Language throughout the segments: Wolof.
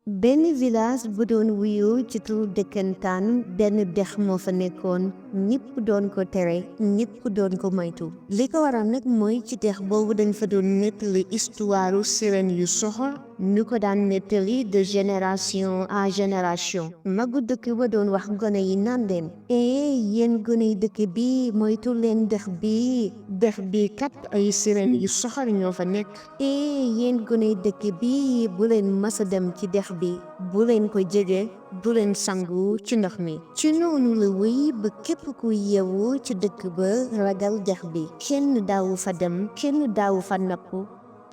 benn village bu doon wuyoo ci turu dëkkantaan benn dex moo fa nekkoon ñëpp doon ko tere ñëpp doon ko moytu li ko waral nag mooy ci dex boobu dañ fa doon nettali histoire sirène yu soxor ñu ko daan nettali de génération en génération magu dëkk ba doon wax gone yi naan leen yéen gone yi dëkk bi moytu leen dex bi kat ay sirène yu soxor ñoo fa nekk yéen gone yi dëkk bi bu leen masa dem ci dex bi bu leen ko jege bu leen sangu ci ndox mi ci noonu la wéy ba képp ku yeewu ci dëkk ba ragal dex bi kenn daawu fa dem kenn daawu fa napp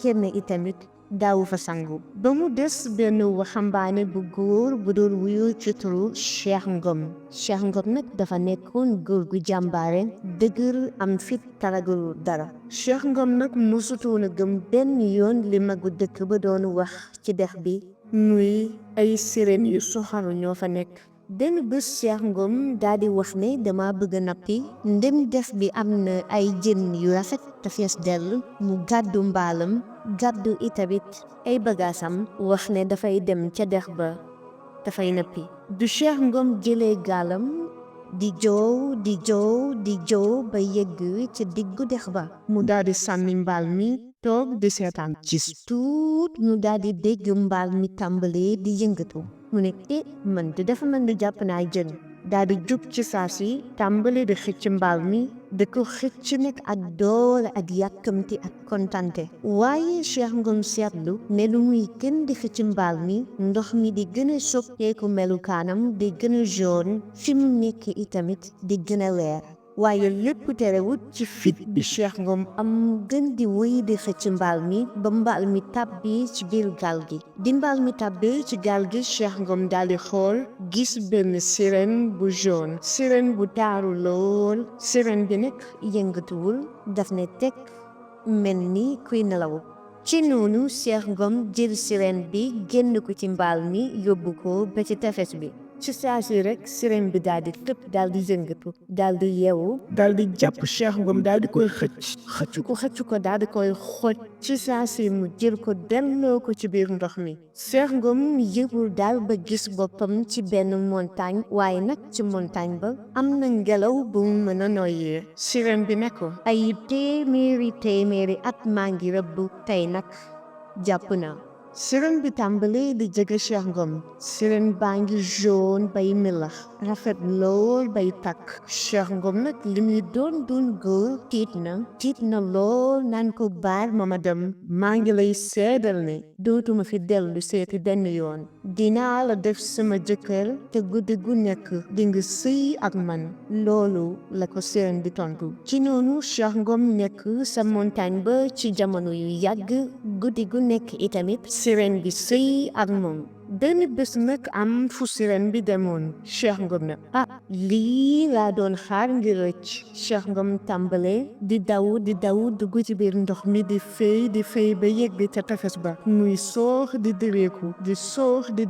kenn itamit daawu fa sangu ba mu des benn waxambaane bu góor bu doon wuyu ci turu Cheikh Ngom nag dafa nekkoon góor gu jàmbaare dëgër am fit taragul dara Cheikh Ngom nag musutoon a gëm benn yoon li magu dëkk ba doon wax ci dex bi muy ay sirène yu soxaru ñoo fa nekk benn bés Cheikh Ngom daal di wax ne dama bëgg a nappi ndem dex bi am na ay jën yu rafet te fees dell mu gàddu mbaalam gàddu itamit ay bagaasam wax ne dafay dem ca dex ba dafay nappi du Cheikh Ngom jëlee gaalam di joow ba yegg ca diggu dex ba mu daal di sànni mbaal mi toog di seetaan ci tuut mu daal di dégg mbaal mi tàmbalee di yëngatu mu ne man de dafa mën di jàpp naa jën daal di jug ci saa si tàmbali di xëcc mbaal mi di ko xëcc nag ak doole ak yàkkamti ak kontante waaye Cheikh Ngom seetlu ne lu muy gën di xëcc mbaal mi ndox mi di gën a soppeeku melukaanam di gën a jaune fi mu nekk itamit di gën a leer waaye lépp terewut ci fit bi Cheikh Ngom am gën di wéy di xëcc mbaal mi ba mbaal mi tàbbi ci biir gaal gi di mbaal mi tàbbi ci gaal gi Cheikh Ngom daal di xool gis benn sirène bu jaune sirène bu taaru lool sirène bi nag yëngatuwul daf ne teg mel ni kuy nelaw ci noonu Cheikh Ngom jël sirène bi génn ko ci mbaal mi yóbbu ko ba ci tefes bi ci saa si rek sirène bi daal di tëb daal di yëngatu daal di yeewu daal di jàpp Cheikh Ngom daal di koy xëcc ko daal di koy xoj ci saa si mu jël ko delloo ko ci biir ndox mi Cheikh Ngom yëgul daal ba gis boppam ci benn montagne waaye nag ci montagne ba am na ngelaw bu mu mën a noyyee sirène bi ne ko ay téeméeri at maa ngi rëbb tey nag jàpp na sirène bi tàmbali di jege Cheikh Ngom sirène baa ngi jaune bay melax rafet lool bay takk Cheikh Ngom nag li muy doon góor tiit na lool naan ko baal ma dem maa ngi lay seedal ne dootuma fi dellu seeti benn yoon dinaa la def sama jëkkër te guddi gu nekk di nga sëy ak man loolu la ko sirène bi tontu ci noonu Cheikh Ngom nekk sa montagne ba ci jamono yu yàgg guddi gu nekk itamit sirène bi sëy ak moom benn bés nag am fu sirène bi demoon Cheikh Ngom ne lii laa doon xaar ngir rëcc Cheikh Ngom tàmbale di daw dugg ci biir ndox mi di fay ba yegg ca tefes ba muy soox di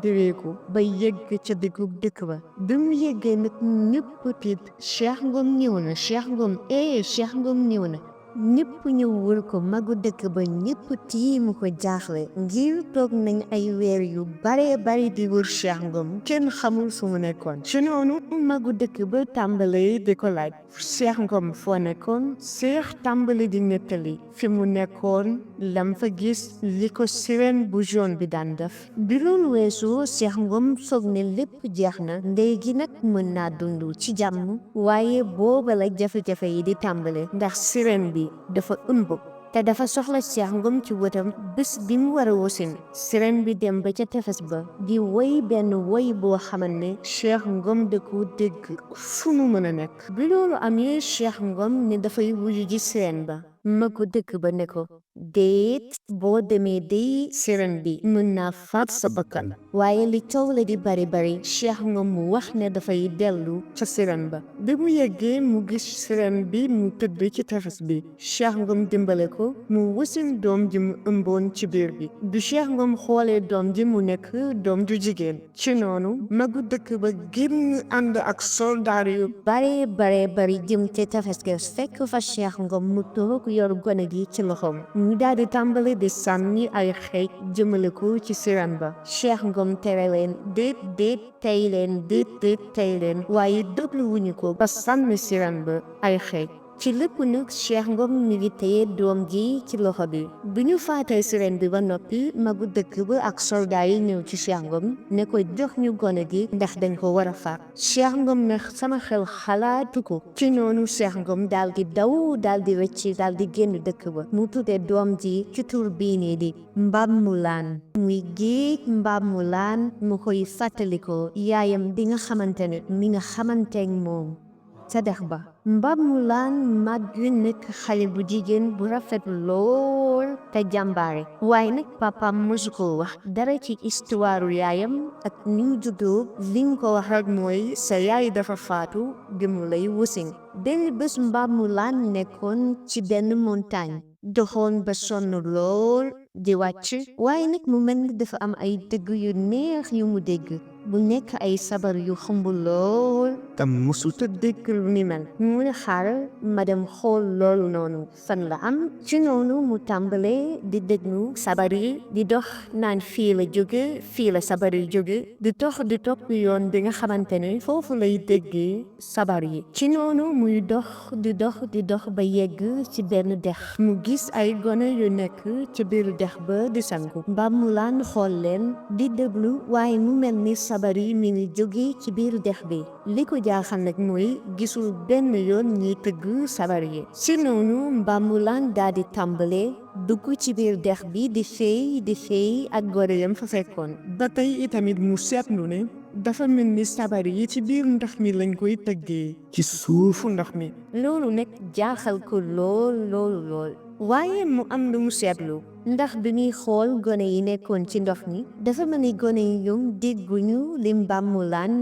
direeku ba yegg ca diggu dëkk ba bi mu yeggee nag ñëpp tiit Cheikh Ngom ñëw na Cheikh Ngom ñëw na ñëpp ñëw wër ko magu dëkk ba ñëpp tiimu ko jaaxle ngir toog nañ ay weer yu bare bari di wër Cheikh Ngom kenn xamul fu mu nekkoon ci noonu magu dëkk ba tàmbali di ko laaj Cheikh Ngom foo nekkoon Cheikh tàmbali di nettali fi mu nekkoon lam fa gis li ko sirène bu jaune bi daan def bi loolu weesu Cheikh Ngom foog ne lépp jeex na léegi nag mën naa dund ci jàmm waaye booba la jafe-jafe yi di tàmbale ndax sirène bi dafa ëmb te dafa soxla Cheikh Ngom ci wëtam bés bi mu war a wasin sirène bi dem ba ca tefes ba di woy benn woy boo xamal ne Cheikh Ngom da ko dégg fu mu mën a nekk bi loolu amee Cheikh Ngom ne dafay wuyu ji sirène ba ma ko dëkk ba ne ko déet boo demee day sirène bi mën naa faat sa bakkan waaye li coow la di bari Cheikh Ngom mu wax ne dafay dellu ca sirène ba bi mu yeggee mu gis sirène bi mu tëdd ci tefes bi Cheikh Ngom dimbale ko mu wasin doom ji mu ëmboon ci biir bi du Cheikh Ngom xoolee doom ji mu nekk doom ju jigéen ci noonu magu dëkk ba génn ànd ak soldaar yu bari jëm ca tefes ga fekk fa Cheikh Ngom mu toog yor gone gi ci loxoom ñu daal di tàmbali di sànni ay xeej jëmale ko ci sirène ba. Cheikh Ngom tere leen déet déet tey leen déet déet tey leen waaye déglu wuñu ko ba sànni sirène ba ay xeej. ci lépp nag Cheikh Ngom mi ngi téye doom ji ci loxo bi. bi ñu faatee sirène bi ba noppi magu dëkk ba ak soldat yi ñëw ci Cheikh Ngom ne ko jox ñu gone gi ndax dañ ko war a faat. Cheikh Ngom ne sama xel xalaatu ko. ci noonu Cheikh Ngom daal di daw daal di wecci daal di génn dëkk ba. mu tuddee doom ji ci tur bii nii di Mbamoulaan. muy géej Mbamoulaan mu koy fàttalikoo yaayam bi nga xamante ne mi nga xamanteeg moom ca dex ba. Mbamoulaan màgg nekk xale bu jigéen bu rafet lool te jàmbaare. waaye nag papaam mësu ko wax dara ci histoire yaayam ak ni mu juddoo. li nga ko wax rek mooy sa yaay dafa faatu mu lay wusin. benn bés Mbamoulaan nekkoon ci benn montagne. doxoon ba sonn lool di wàcc. waaye nag mu mel ni dafa am ay dëgg yu neex yu mu dégg. bu nekk ay sabar yu xumb lool. te musuta dégg lu ni mel. mu ne xaaral ma dem xool loolu noonu fan la am. ci noonu mu tàmbalee di déglu sabar yi di dox naan fii la jóge fii la sabar yi jóge di topp yoon bi nga xamante ne foofu lay déggee sabar yi. ci noonu muy dox di dox ba yegg ci benn dex. mu gis ay gone yu nekk ci biir dex ba di sangu. Mbamoulaan xool leen di déglu waaye mu mel ni sabar yi mi ngi jóge ci biir dex bi. li ko jaaxal nag mooy gisul benn yoon ñiy tëgg sabar yi. ci noonu Mbamoulaan daal di tàmbalee dugg ci biir dex bi di feey ak gore yam fa fekkoon. ba tey itamit mu seetlu ne dafa mel ni sabar yi ci biir ndox mi lañ koy tëggee ci suufu ndox mi. loolu nag jaaxal ko lool. waaye mu am lu mu seetlu. ndax bi muy xool gone yi nekkoon ci ndox mi dafa mel ni gone yi ñoom dégguñu li Mbamoulaan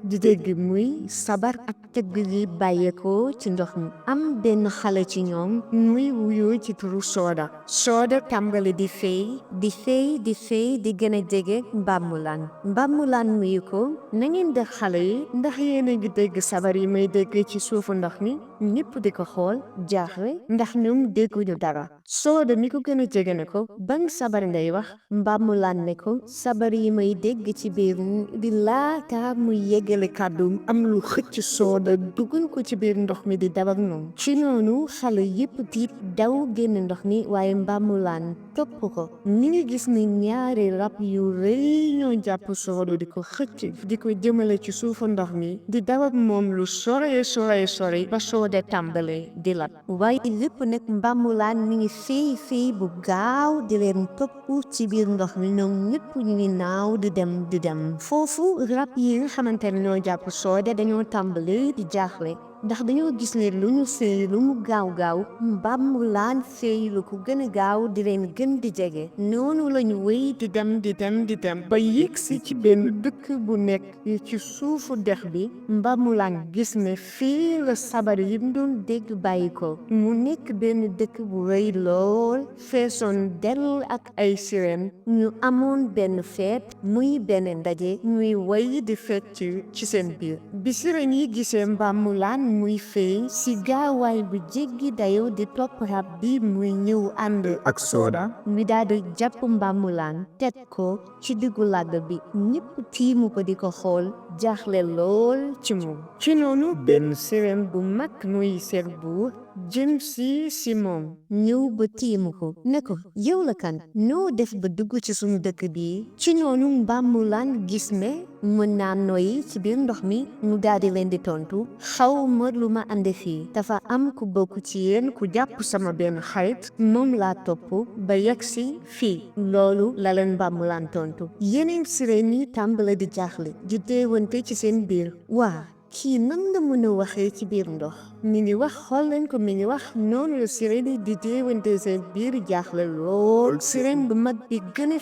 di dégg muy sabar ak tëgg yi bàyyeekoo ci ndox mi. am benn xale ci ñoom muy wuyoo ci turu Sooda tàmbali di feey di gën a jege Mbamoulaan muyu ko na ngeen def xale yi ndax yéen a ngi dégg sabar yi may dégg ci suufu ndox mi. ñëpp di ko xool jaaxle ndax ñoom dégguñu dara. Sooda mi ko gën a jege ne ko ban sabar ngay wax. Mbamoulaan ne ko sabar yi may dégg ci biir di laata muy yeggale kàddu am lu xëcc Sooda dugal ko ci biir ndox mi di daw ak moom. ci noonu xale yëpp tiit daw génn ndox mi waaye Mbamoulaan topp ko. ñi ngi gis ni ñaari rab yu rëy ñoo jàpp Sooda di ko xëcc di ko jëmale ci suufu ndox mi di daw ak moom lu sore ba Sooda tàmbale di lab. waaye lépp nag Mbamoulaan mi ngi feey bu gaaw di leen topp ci biir ndox mi. ñoom ñëpp ñu ngi naaw di dem foofu rab yi nga xamante ne ñoo jàpp Sooda dañoo tàmbale di jaaxle ndax dañoo gis ne lu ñu feey lu mu gaaw Mbamoulaan feey lu ko gën a gaaw di leen gën di jege. noonu lañu wéy di dem ba yegsi ci benn dëkk bu nekk ci suufu dex bi. Mbamoulaan gis ne fii la sabar yi mu doon dégg bàyyi ko. mu nekk benn dëkk bu rëy lool feesoon dell ak ay sirène. ñu amoon benn feet muy benn ndaje ñuy way di fecc ci seen biir. bi sirène yi gisee Mbamoulaan muy feey si gaawaay bu jéggi dayo di topp rab bi muy ñëw ànd ak Sooda. mi daal di jàpp Mbamoulaan teg ko ci diggu làgg bi. ñëpp tiimu ko di ko xool jaaxle lool ci moom. ci noonu benn sirène bu mag muy seet buur jëm si moom ñëw ba tiimu ko ne ko yow la kan noo def ba dugg ci suñu dëkk bi. ci noonu Mbamoulaan gis ne mën naa noyyi ci biir ndox mi mu daal di leen di tontu xaw ma lu ma andi fii dafa am ku bokk ci yéen ku jàpp sama benn xarit moom laa topp ba yegg si fii. loolu la leen Mbamoulaan tontu. yeneen sirène yi tàmbale di jaaxle di teewante ci seen biir. waa kii nan nga mën a waxee ci biir ndox. mi ngi wax xool leen ko mi ngi wax noonu la sirène yi di teewante seen biir jaaxle lool. sirène bu mag bi gën a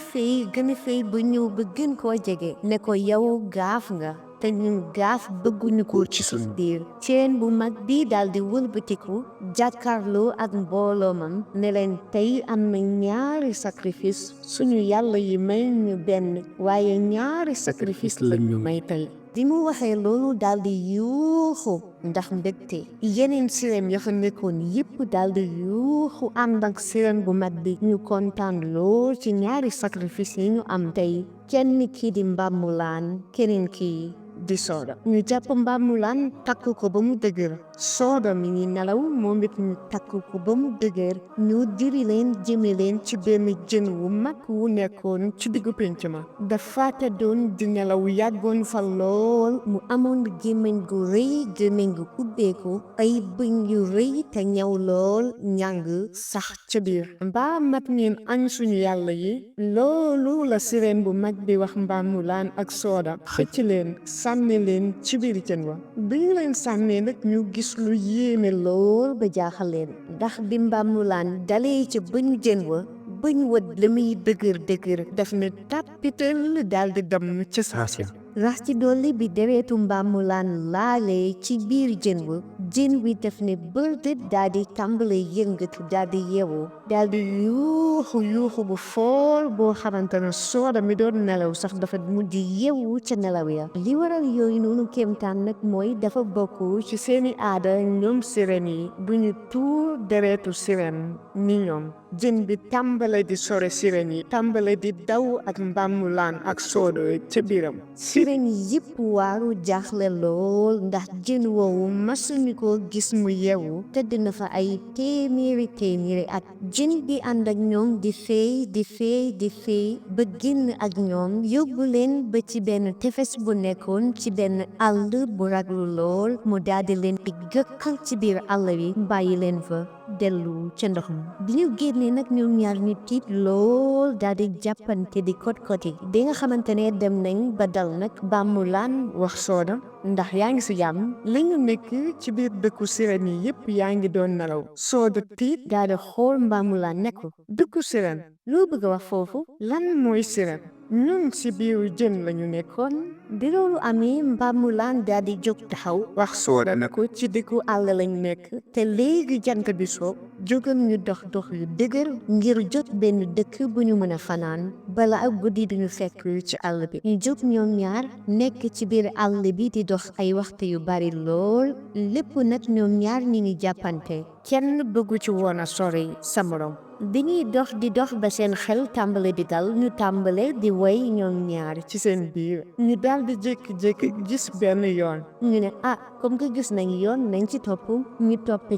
fay ba ñëw ba gën koo jege ne ko yow gaaf nga te ñun gaaf bëgguñu ko ci suñu biir. ceen bu mag bi daal di wëlbatiku jàkkaarloo ak mbooloo mam ne leen tey am na ñaari sacrifice suñu yàlla yi may ñu benn waaye ñaari sacrifice la ñu may tey. bi mu waxee loolu daal di yuuxu ndax mbégte yeneen sirène ya fa nekkoon yépp daal di yuuxu ànd ak sirène bu mag bi ñu kontaan lool ci ñaari sacrifice yi ñu am tey kenn kii di Mbamoulaan keneen kii di Soda ñu jàpp Mbamoulaan takk ko ba mu dëgër Soda mi ngi nelaw moom it ñu takk ko ba mu dëgër ñu diri leen jëme leen ci benn jën wu mag wu nekkoon ci diggu pénc ma dafa tëddoon di nelaw yàggoon fa lool mu amoon gémmiñ gu rëy gémmiñ gu ubbeeku ay bëñ yu rëy te ñaw lool ñàng sax ca biir mbaa mat ngeen añ suñu yàlla yi loolu la sirène bu mag bi wax Mbamoulaan ak Soda xëcc leen sànni leen ci biir jën wa bi ñu leen sànnee nag ñu gis lu yéeme lool ba jaaxal leen ndax bi Mbamoulaan dalee ca bëñu jën wa bëñ wa la muy dëgër daf ne tàppital daal di dem ca saasi rax ci dolli bi deretu Mbamoulaan laalee ci biir jën wa jën wi daf ne bërdet daal di tàmbale yëngatu daal di yeewu daal di yuuxu bu foor boo xamante ne Soda mi doon nelaw sax dafa mujj yeewu ca nelaw ya li waral yooyu noonu kéemtaan nag mooy dafa bokk ci seeni aada ñoom sirène yi bu ñu tuur deretu sirène ni ñoom jën bi tàmbale di sore sirène yi tàmbale di daw ak Mbamoulaan ak Soda ca biiram sirène yi yëpp waaru jaaxle lool ndax jën woowu masuñu ko gis mu yeewu tëdd na fa ay téeméeri at jën bi ànd ak ñoom di feey ba génn ak ñoom yóbbu leen ba ci benn tefes bu nekkoon ci benn àll bu raglu lool mu daldi leen di gëkkal ci biir àll bi bàyyi leen fa dellu ca ndox mi bi ñu génnee nag ñoom ñaar ñu tiit lool daal di jàppante di kot-koti bi nga xamante ne dem nañ ba dal nag Mbamoulaan wax Soda ndax yaa ngi si jàmm li ñu nekk ci biir dëkku sirène yi yépp yaa ngi doon nelaw Soda tiit daal di xool Mbamoulaan ne ko dëkku sirène loo bëgg a wax foofu lan mooy sirène ñun ci biiru jën lañu nekkoon bi loolu amee Mbamoulaan daal di jóg taxaw wax Soda na ko ci dëkku àll lañ nekk te léegi jant bi soo jógal ñu dox yu dëgër ngir jot benn dëkk bu ñu mën a fanaan bala ak guddi duñu fekk ci àll bi ñu jóg ñoom ñaar nekk ci biir àll bi di dox ay waxtu yu bari lool lépp nag ñoom ñaar ñi ngi jàppante kenn bëggu ci woon a sori sa morom bi ñuy di dox ba seen xel tàmbale di dal ñu tàmbale di woy ñoom ñaar ci seen biir ñu daal di jékki-jékki gis benn yoon ñu ne comme que gis nañ yoon nañ ci topp ñu topp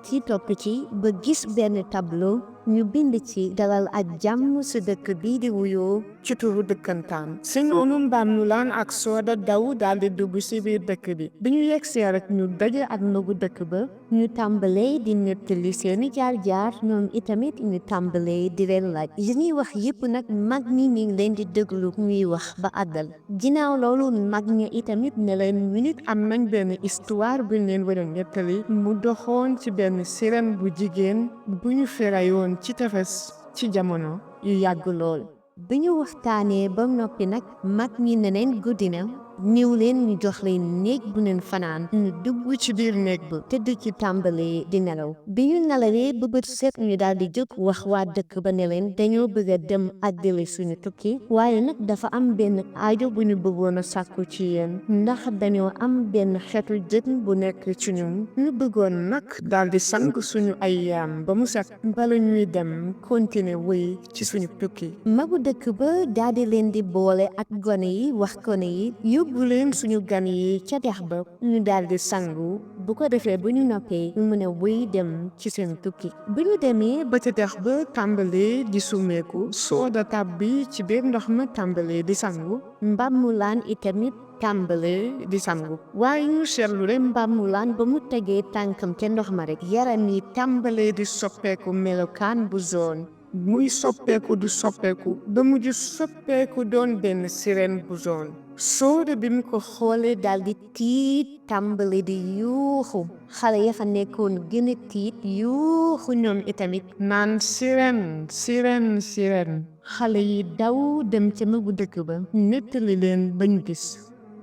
ci ba gis benn tableau ñu bind ci dalal ak jàmm si dëkk bii di wuyoo ci turu dëkkantaan si noonu Mbamoulaan ak Soda daw daal di dugg si biir dëkk bi ñu yegsee rek ñu daje ak nagu dëkk ba ñu tàmbalee di nettali seeni jaar-jaar ñoom itamit ñu tàmbalee di leen laaj yi ñuy wax yépp nag mag ñi mi ngi leen di déglu ñuy wax ba àggal ginnaaw loolu mag ñi itamit ne leen minute am nañ benn histoire buñ leen war a nettali mu doxoon ci benn sirène bu jigéen bu ñu ferayoon ci tefes ci jamono yu yàgg lool bi ñu waxtaanee ba noppi nag mag ñi ne leen guddi na ñëw leen ñu jox leen néeg bu neen fanaan ñu dugg ci biir néeg ba tëdd ci tàmbalee di nelaw bi ñu nelawee ba bët set ñu daal di jóg wax waa dëkk ba ne leen dañoo bëgg a dem àggale suñu tukki waaye nag dafa am benn aajo bu ñu bëggoon a sàkku ci yéen ndax dañoo am benn xeetu jën bu nekk ci ñun ñu bëggoon nag daal di sang suñu ay yaam ba mu set bala ñuy dem continuer wéy ci suñu tukki magu dëkk ba daal di leen di boole ak gone yi wax gone yi yóbbu leen suñu gan yi ca dex ba ñu daal di sangu bu ko defee bu ñu noppee ñu mën a wéy dem ci seen tukki bu ñu demee ba ca dex ba tàmbalee di sumeeku Soda tàbbi ci biir ndox ma tàmbalee di sangu Mbamoulaan itamit tàmbalee di sangu waaye ñu seetlu rek Mbamoulaan ba mu tegee tànkam ca ndox ma rek yaram yi tàmbalee di soppeeku melokaan bu jaune muy soppeeku du soppeeku ba mujj soppeeku doon benn sirène bu jaune Soda bi mu ko xoolee daal di tiit tàmbali di yuuxu xale ya fa nekkoon gën a tiit yuuxu ñoom itamit naan sirène xale yi daw dem ca magu dëkk ba nettali leen ba ñu gis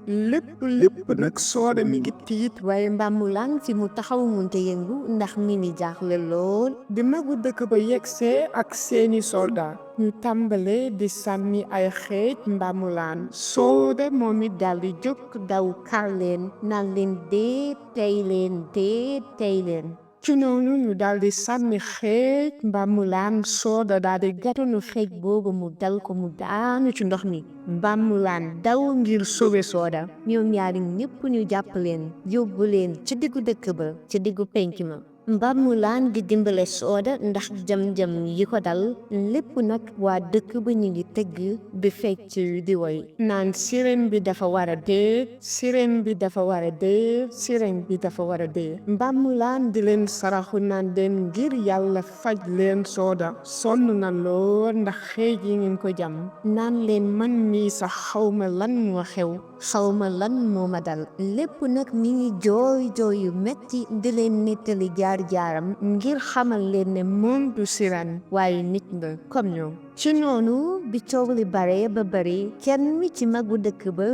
lépp nag Sooda mi ngi tiit. waaye Mbambulaan fi mu taxaw munte yëngu ndax mi ngi jaaxle lool. di magu dëkk ba yegsee ak seeni soldat ñu tàmbale di sànni ay xeej Mbambulaan. Sooda moom it daldi jóg daw kar leen naan leen dee tey leen. ci noonu ñu daldi sànni xeej Mbambulaan. Sooda daldi gàttanu xeej boobu mu dal ko mu daanu ci ndox mi. Mbambulaan daw ngir sauver Sooda. ñoom ñaari ñépp ñu jàpp leen yóbbu leen ci diggu dëkk ba ci diggu penc ma. Mbambulaan di dimbale Sooda ndax jam-jam yi ko dal lépp nag waa dëkk ba ñu ngi tëgg di fecc di woy naan sirène bi dafa war a dee, sirène bi dafa war a dee, sirène bi dafa war a dee. Mbambulaan di leen saraxu naan leen ngir yàlla faj leen Sooda sonn na lool ndax xeej yi ngeen ko jam. naan leen man mii sax xawma lan moo xew, xawma lan moo ma dal. lépp nag mi ngi jooy yu metti di leen nettali jaar-jaaram ngir xamal leen ne moom du sirène waaye nit la comme ñoom. ci noonu bi coow li bare ba bari kenn ci magu dëkk ba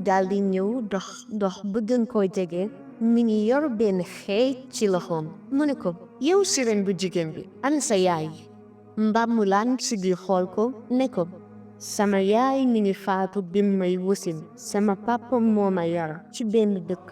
daldi ñëw dox ba gën koo jege. mi ngi yor benn xeej ci loxoom. mu ne ko yow sirène bu jigéen bi ana sa yaay. Mbambulaan siggi xool ko ne ko sama yaay mi ngi faatu bi may wasin. sama papa moo ma yar ci benn dëkk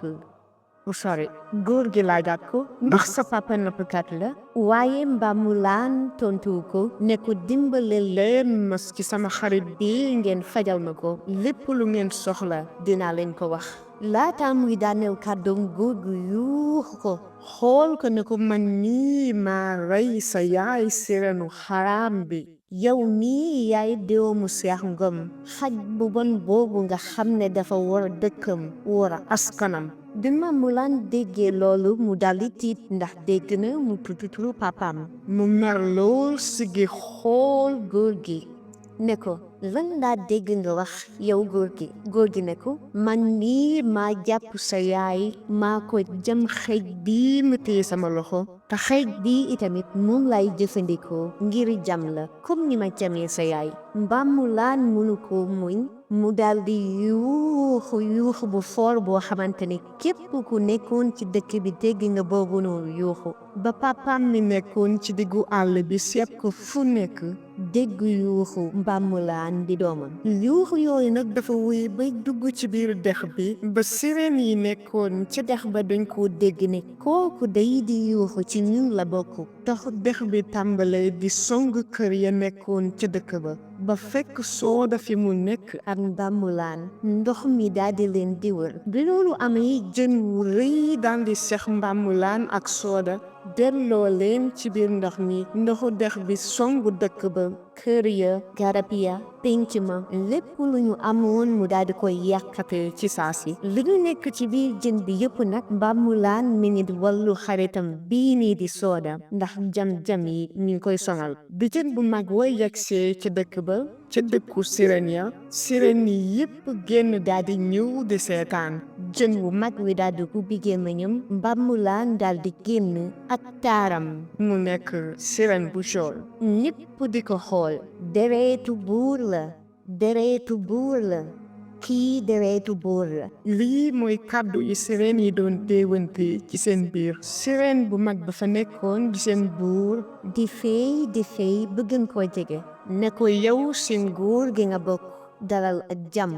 bu sori. góor gi laajaat ko ndax sa papa nappkat la. waaye Mbambulaan tontu ko ne ko dimbale leen ma ci sama xarit bi ngeen fajal ma ko. lépp lu ngeen soxla dinaa leen ko wax. laata muy daaneel kàddoom góor gu yuux ko xool ko ne ko man mii maa rey sa yaay sirenu xaraam bi. yow mii yaay doomu Seex Ngom xaj bu bon boobu nga xam ne dafa war dëkkam war askanam. bi Mbambulaan déggee loolu mu daldi tiit ndax dégg na mu tudd turu papaam. mu mer lool siggi xool góor gi ne ko lan laa dégg nga wax yow góor gi ne ko man mii maa jàpp sa yaay maa ko jëm xeej bii mu téye sama loxo te xeej bii itamit moom lay jëfandikoo ngir jam la comme ni ma jamee sa yaay. Mbambulaan mënu ko muñ mu daldi yuuxu bu foor boo xamante ne képp ku nekkoon ci dëkk bi dégg nga boobu noonu yuuxu. ba papaam mi nekkoon ci diggu àll bi seet ko fu nekk dégg yuuxu Mbambulaan di doomam. yuuxu yooyu nag dafa wuy bay dugg ci biir dex bi ba sirène yi nekkoon ci dex ba dañ koo dégg ne kooku day di yuuxu ci ñun la bokk. tax dex bi tàmbalee di song kër ya nekkoon ca dëkk ba fekk Sooda fi mu nekk ak Mbambulaan. ndox mi daldi leen di wër. bi loolu amee jën wu rëy daldi sex Mbambulaan ak Sooda delloo leen ci biir ndox mi. ndoxu dex bi songu dëkk ba, kër ya, garab ya, penc ma, lépp lu ñu amoon mu daldi koy yàqate ci saasi. li ñu nekk ci biir jën bi yëpp nag Mbambulaan mi ngi wallu xaritam bii nii di Sooda ndax jam-jam yi ñu ngi koy sonal. bi jën bu mag way yegsee ca dëkk ba ca dëkku sirène ya sirène yi yépp génn daldi ñëw di seetaan. jën wu mag wi daldi ubbi gémmiñam. Mbambulaan daldi génn ak taaram mu nekk sirène bu jaune. ñépp di ko xool. dereetu buur la kii dereetu buur la. lii mooy kàddu yi sirène yi doon déewante ci seen biir. sirène bu mag ba fa nekkoon di seen buur di feey bëgg koo jege ne ko yow si nguur gi nga bokk dalal ak jàmm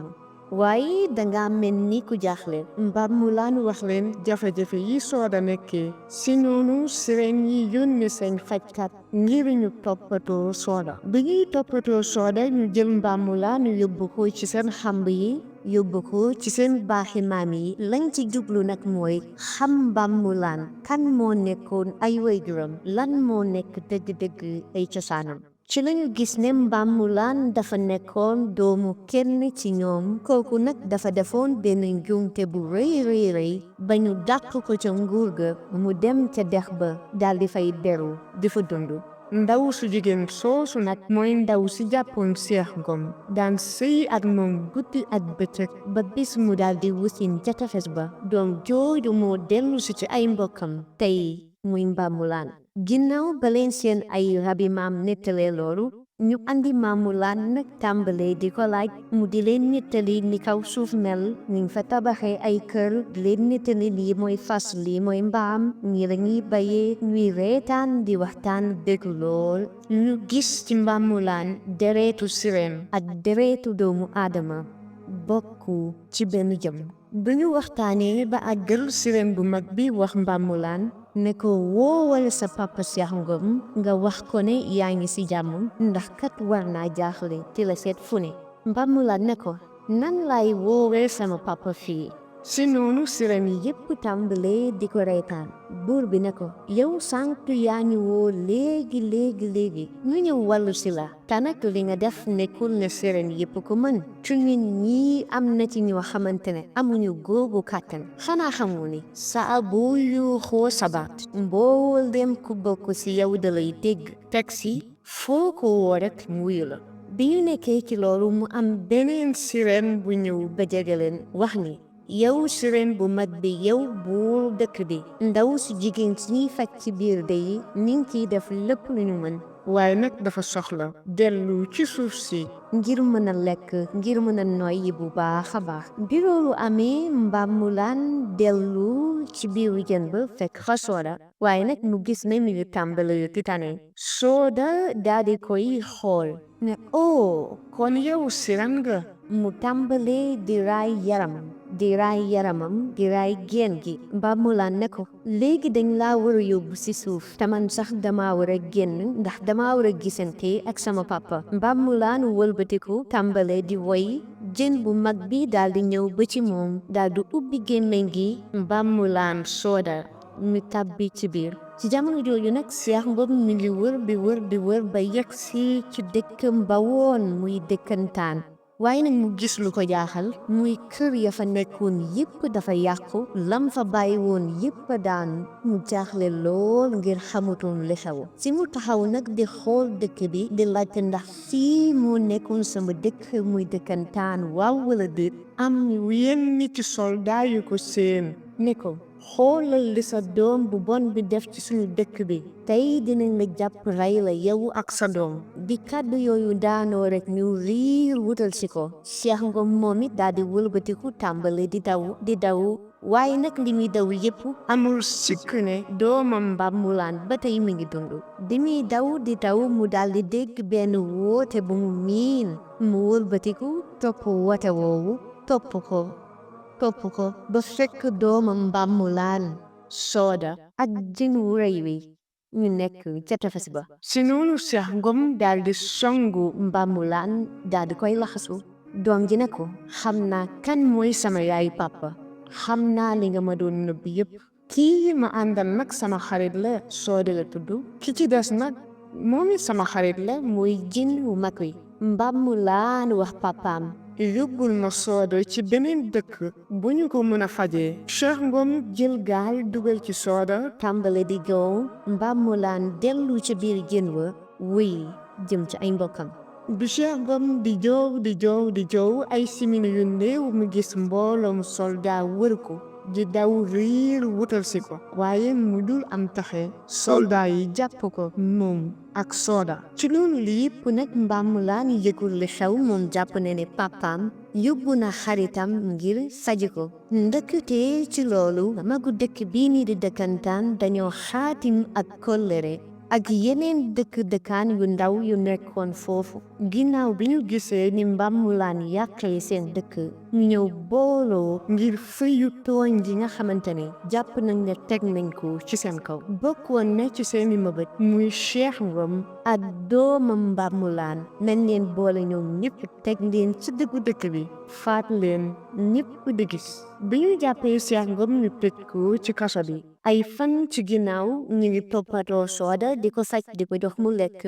waaye danga mel ni ku jaaxle. Mbambulaan wax leen jafe-jafe yi Sooda nekkee. si noonu sirène yi yónni seen fajkat ngir ñu toppatoo Sooda. bi ñuy toppatoo Sooda ñu jël Mbambulaan yóbbu ko ci seen xamb yi yóbbu ko ci seen baaxi maam yi. lañ ci jublu nag mooy xam Mbambulaan kan moo nekkoon ay waajuram, lan moo nekk dëgg-dëgg ay cosaanam. ci lañu gis ne Mbambulaan dafa nekkoon doomu kenn ci ñoom. kooku nag dafa defoon benn njuumte bu rëy ba ñu dàq ko ca nguur ga mu dem ca dex ba daldi fay beru di fa dund. ndaw su jigéen soosu nag mooy ndaw si jàppoon Seex Ngom daan sëy ak moom guddi ak bëccëg ba bis mu daldi wusin ca tefes ba. doom jooju moo dellu si ci ay mbokkam tey muy Mbambulaan. ginnaaw ba leen seen ay rabi maam nettalee loolu ñu andi Mamoulaan nag tàmbalee di ko laaj mu di leen nettali ni kaw suuf mel ni fa tabaxee ay kër di leen nettali lii mooy fas lii mooy mbaam ñii la ñuy bayee ñuy reetaan di waxtaan dëgg lool ñu gis ci Mamoulaan dereetu sirène ak dereetu doomu aadama bokku ci benn jëm bu ñu waxtaanee ba àggal sirène bu mag bi wax Mamoulaan ne ko woowal sa papa Cheikh Ngom nga wax ko ne yaa ngi ci jàmm ndax kat war naa jaaxle te la seet fu ne Mamoulaan ne ko nan lay woowee sama papa fii si noonu sirène yi yépp tàmbalee di ko reetaan buur bi ne ko yow sànq yaa ñu woo léegi ñu ñëw wàllu si la te nag li nga def nekkul ne sirène yépp ko mën ci ñun ñii am na ci ñoo xamante ne amuñu googu kàttan xanaa xamu ni saa boo yuuxoo sabaat mboolem ku bokk si yow da lay dégg teg si foo ko woo rek mu wuyu la bi ñu nekkee ci loolu mu am beneen sirène bu ñëw ba jege leen wax ni yow sirène bu mag bi yow buur dëkk bi ndaw si jigéen si ñuy faj ci biir day ni ngi ciy def lépp lu ñu mën waaye nag dafa soxla dellu ci suuf si ngir mën a lekk ngir mën a noyyi bu baax a baax bi loolu amee Mamoulaan dellu ci biiru jën ba fekk fa Soda waaye nag mu gis ne mi ngi tàmbali yu titane Soda daal di koy xool ne kon yow sirène nga mu tàmbalee di raay yaramam di raay génn gi Mamoulaan ne ko léegi dañ laa war a yóbbu ci suuf te man sax dama war a génn ndax dama war a gisante ak sama papa Mamoulaan wëlbatiku tàmbalee di woy jën bu mag bi daal di ñëw ba ci moom daal di ubbi gémmiñ gi Mamoulaan Soda ñu tàbbi ci biir ci jamono jooju nag Cheikh Ngom mi ngi wër ba yegg si ci dëkkam ba woon muy dëkkantaan waaye nag mu gis lu ko jaaxal muy kër ya fa nekkoon yépp dafa yàqu lam fa bàyyi woon yépp daan mu jaaxle lool ngir xamutoon li xew si mu taxaw nag di xool dëkk bi di laajte ndax fii moo nekkoon sama dëkk muy dëkkantaan waaw wala déet am yenn nit ci soldat yu ko seen ne ko xoolal li sa doom bu bon bi def ci suñu dëkk bi tey dinañ la jàpp rey la yow ak sa doom bi kàddu yooyu daanoo rek ñu riir wutal si ko Cheikh Ngom moom it daal di wëlbatiku tàmbali di daw waaye nag li muy daw yépp amul sikk ne doomam Mamoulaan ba tey mi ngi dund bi muy daw mu daal di dégg benn woote bu mu miin mu wëlbatiku topp woote woowu topp ko ba fekk doomam Mamoulaan Soda ak jën wu rëy wi ñu nekk ca tefes ba si noonu Cheikh Ngom daal di songu Mamoulaan daal di koy laxasu doom ji ne ko xam naa kan mooy sama yaayu papa xam naa li nga ma doon nëbb yépp kii ma àndal nag sama xarit la Soda la tudd ki ci des nag moom it sama xarit la mooy jën wu mag wi Mamoulaan wax papaam yóbbul ma Soda ci beneen dëkk bu ñu ko mën a fajee Cheikh Ngom jël gaal dugal ci Soda tàmbale di jow Mamoulaan dellu ci biir jën wa wuy jëm ci ay mbokkam bi Cheikh Ngom di joow ay simili yu néew mu gis mbooloom soldat wër ko di daw riir wutal si ko waaye mu dul am taxe soldat yi jàpp ko moom ak Soda ci loolu li yëpp nag Mamoulaan yëgul li xew moom jàpp ne ne papaam yóbbu na xaritam ngir faji ko ndëkkate ci loolu magu dëkk bii nii di dëkkantaan dañoo xaatim ak kóllëre ak yeneen dëkkaan yu ndaw yu nekkoon foofu ginnaaw bi ñu gisee ni Mamoulaan yàqee seen dëkk ñu ñëw booloo ngir fëyu tooñ gi nga xamante ne jàpp nañ ne teg nañ ko ci seen kaw bokkoon na ci seeni mëbët muy Cheikh Ngom ak doomam Mamoulaan nañ leen boole ñoom ñëpp teg leen ci dëggu dëkk bi faat leen ñëpp di gis bi ñu jàppee Cheikh Ngom ñu tëj ko ci kaso bi ay fan ci ginnaaw ñu ngi toppatoo Soda di ko faj di ko jox mu lekk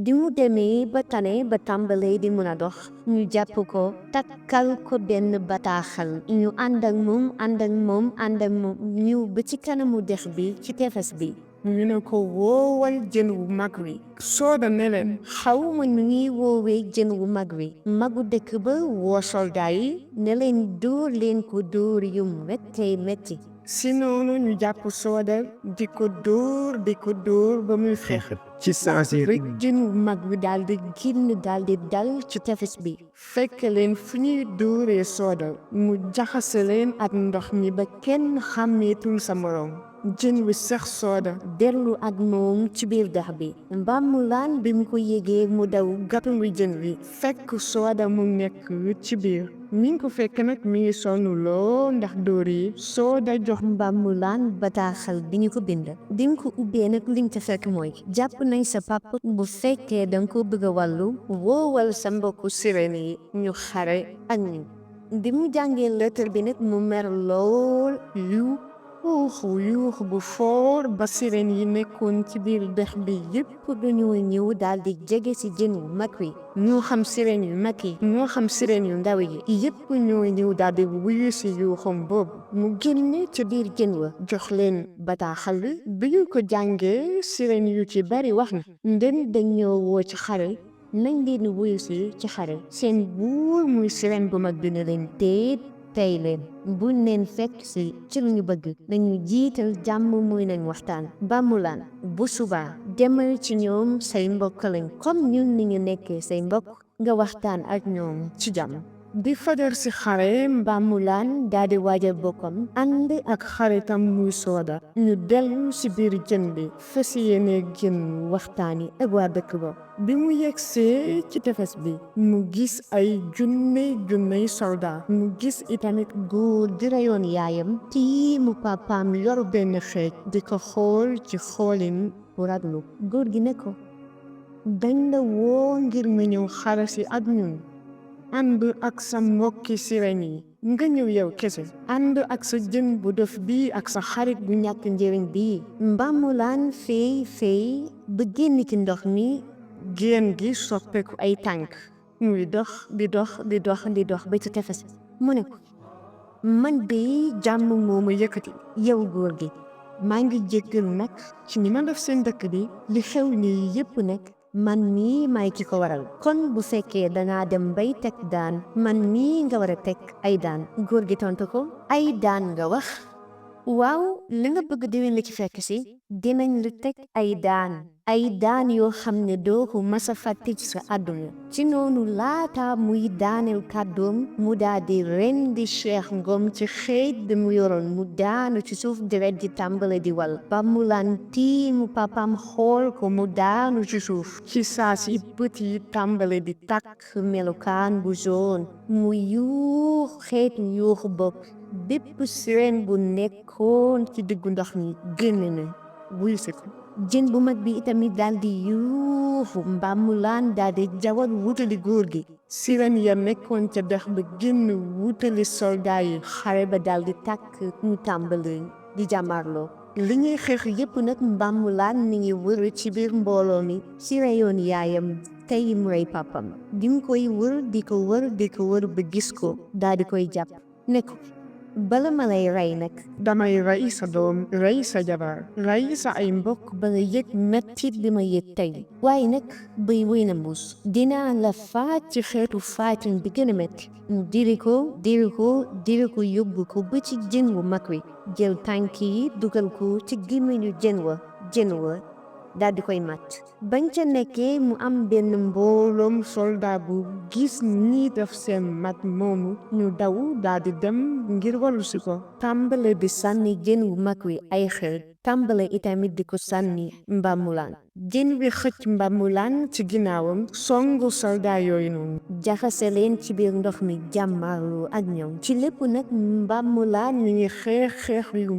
di mu demee ba tane ba tàmbalee di mën a dox ñu jàpp ko takkal ko benn bataaxal ñu ànd ak moom ñëw ba ci kanamu dex bi ci tefes bi ñu ne ko woowal jën wu mag wi. Sooda ne leen xawma nu ñuy woowee jën wu mag wi. magu dëkk ba woo soldat yi ne leen dóor leen ko dóor yu méttee métti. si noonu ñu jàpp Sooda di ko dóor ba muy xeex. ci saasi rek jën wu mag wi daal di génn daal di dal ci tefes bi. fekk leen fu ñuy dóoree Sooda mu jaxase leen ak ndox mi ba kenn xàmmeetul sa moroom. jën wi sax Sooda dellu ak moom ci biir dex bi. Mbamoulaan bi mu ko yégee mu daw gàttandu jën wi fekk Sooda mu nekk ci biir. mi ngi ko fekk nag mi ngi sonn loo ndax dóor yi. Sooda jox Mbamoulaan bataaxal bi ñu ko bind. di nga ko ubbee nag li nga ca fekk mooy jàpp nañ sa papa bu fekkee danga ko bëgg a wàllu woowal sa mbokku sirène yi ñu xare ak ñun. bi mu jàngee lettre bi nag mu mer lool yuuxu bu foor ba sirène yi nekkoon ci biir dex bi yépp dañoo ñëw daal di jege ci jën wu mag wi. ñoo xam sirène yu mag yi ñoo xam sirène yu ndaw yi yépp ñoo ñëw daal di wuyu ci yuuxam boobu. mu génne ci biir jën wa jox leen bataaxal bi ñu ko jàngee sirène yu ci bari wax na ndem dañ ñoo woo ci xare nañ leen wuyu ci xare. seen buur muy sirène bu mag bi ne leen tey leen buñ leen fekk ci lu ñu bëgg nañu jiital jàmm muy nañ waxtaan. Mbamoulaan bu subaa demal ci ñoom say mbokk lañ comme ñun ni ñu nekkee say mbokk nga waxtaan ak ñoom ci jàmm. di fajar ci xare Mbamoulaan daal di waajal boppam ànd ak xaritam muy Sooda ñu dellu ci biir jën bi fas yéene génn waxtaani ak waa dëkk ba. bi mu yegsee ci tefes bi mu gis ay junney soldat. mu gis itamit góor di reyoon yaayam tiimu papaam yor benn xeej di ko xool ci xoolin bu raglu. góor gi ne ko dañ la woo ngir nga ñëw xare ci ak ñun. ànd ak sa mbokki sirène yi nga ñëw yow kese. ànd ak sa jën bu dof bii ak sa xarit bu ñàkk njëriñ bii. Mbamoulaan fey ba génn ci ndox mi. génn gi soppeeku ay tànk. muy dox ba ci tefes. mu ne ko man bi jàmm moomu yëkkati. yow góor gi maa ngi jéggal nag ci ni ma def seen dëkk bi. li xew nii yépp nag man mii may ki ko waral. kon bu fekkee dangaa dem bay teg daan man mii nga war a teg ay daan. góor gi tontu ko ay daan nga wax. waaw li nga bëgg déwén la ci fekk si dinañ lu teg ay daan yoo xam ne doo ko masa fàtte ci sa àdduna. ci noonu laata muy daaneel kàddoom mu daal di rendi Cheikh Ngom ci xeej bi mu yoroon mu daanu ci suuf deret di tàmbale di wal. Mbamoulaan tiimu papam xool ko mu daanu ci suuf. ci saa si bët yi tàmbale di tàkk melokaan bu jaune. mu yuux xeetu yuuxu bopp. bépp sirène bu nekkoon ci diggu ndox mi génn na wuyu si ko. jën bu mag bi itamit daal di yuuxu. Mbamoulaan daal di jawal wutali góor gi. sirène ya nekkoon ca dex ba génn wutali soldat yi. xare ba daal di tàkk ñu tàmbali di jàmmarloo. li ñuy xeex yépp nag Mbamoulaan mi ngi wër ci biir mbooloo mi ci reyoon yaayam tey mu rey papam. di nga koy wër di ko wër ba gis ko daal di koy jàpp ne ko bala ma lay rey nag damay rey sa doom rey sa jabar rey sa ay mbokk ba nga yëg mettit bi ma yëg tey. waaye nag bay wéy na mbuus dinaa la faat ci xeetu faatin bi gën a metti. mu diri ko yóbbu ko ba ci jën wu mag wi jël tànk yi dugal ko ci gémmiñu jën wa daal di koy mat. bañ ca nekkee mu am benn mbooloom soldat bu gis ñi def seen mat moomu ñu daw daal di dem ngir wallu si ko. tàmbale di sànni jën wu mag wi ay xeet. tàmbale itamit di ko sànni Mbamoulaan. jën wi xëcc Mbamoulaan ci ginnaawam songu soldat yooyu noonu. jaxase leen ci biir ndox mi jàmmarloo ak ñoom. ci lépp nag Mbamoulaan mi ngi xeex yu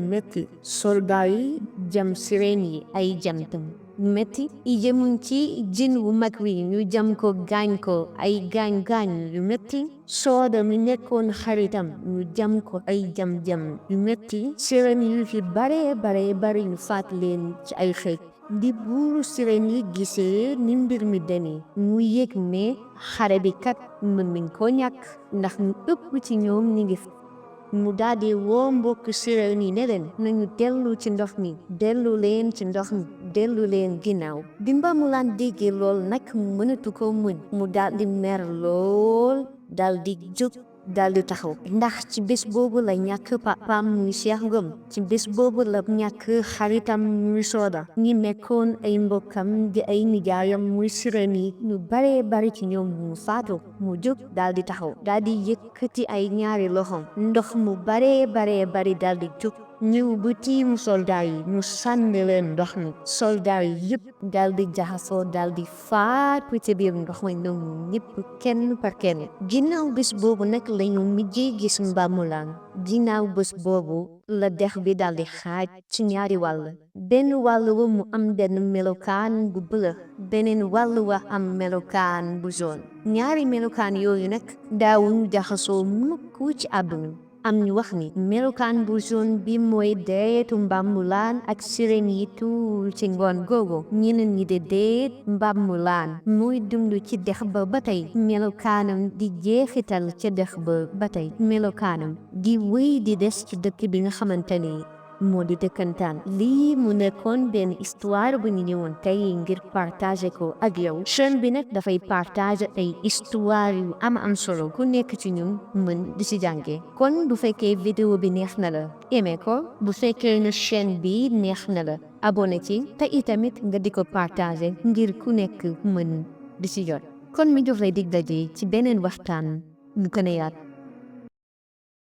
métti. soldat yi jam sirène yi ay jamtam metti jëmuñ ci jën wu mag wi ñu jam ko gaañ ko ay gaañ yu metti. Sooda mi nekkoon xaritam ñu jam ko ay jam yu metti. sirène yu fi bare ñu faat leen ci ay xeej. di buuru sirène yi gisee ni mbir mi demee mu yëg ne xare bi kat mën nañ koo ñàkk ndax ñu ëpp ci ñoom ñi ngi mu daal di woo mbokk séeréer yi ne leen nañu dellu ci ndox mi dellu leen ci ndox mi dellu leen ginnaaw bi Mbamoulaan déggee lool nag mënatu ko muñ mu daal di mer lool daal di jóg daal di taxaw ndax ci bés boobu la ñàkk papaam muy Cheikh Ngom ci bés boobu la ñàkk xaritam muy Soda ñi nekkoon ay mbokkam di ay nijaayam muy Sirène yi ñu baree bari ci ñoom mu faatu mu jóg daal di taxaw daal di yëkkati ay ñaari loxoom ndox mu baree bari daal di jóg ñëw bu tiim soldaar yi ñu sànni leen ndox mi soldaar yi yëpp daal di jaxasoo daal di faatu ci biir ndox mi ñoom ñëpp kenn par kenn ginnaaw bés boobu nag lañu mujjee gis Mbamoulaan ginnaaw bés boobu la dex bi daal di xaaj ci ñaari wàll benn wàll wa mu am benn melokaan bu bleu beneen wàll wa am melokaan bu jaune ñaari melokaan yooyu nag daawuñu jaxasoo mukk ci àdduna am ñu wax ni melokaan bu jaune bi mooy deretu Mbamoulaan ak Sirène yi tuur ci ngoon googu ñeneen ñi de deet Mbamoulaan muy dund ci dex ba tey melokaanam di jeexital ca dex ba tey melokaanam di wéy di des ci dëkk bi nga xamante ni moo di dëkkantaan lii mu nekkoon benn histoire bu ñu ñëwoon tey ngir partager ko ak yow chaîne bi nag dafay partager ay histoire yu am solo ku nekk ci ñun mën di ci jànge kon bu fekkee vidéo bi neex na la aimé ko bu fekkee ne chaîne bi neex na la abonné ci te itamit nga di ko partager ngir ku nekk mën di ci jot kon mi jox lay dig daje ci beneen waxtaan ñu gën a yaatu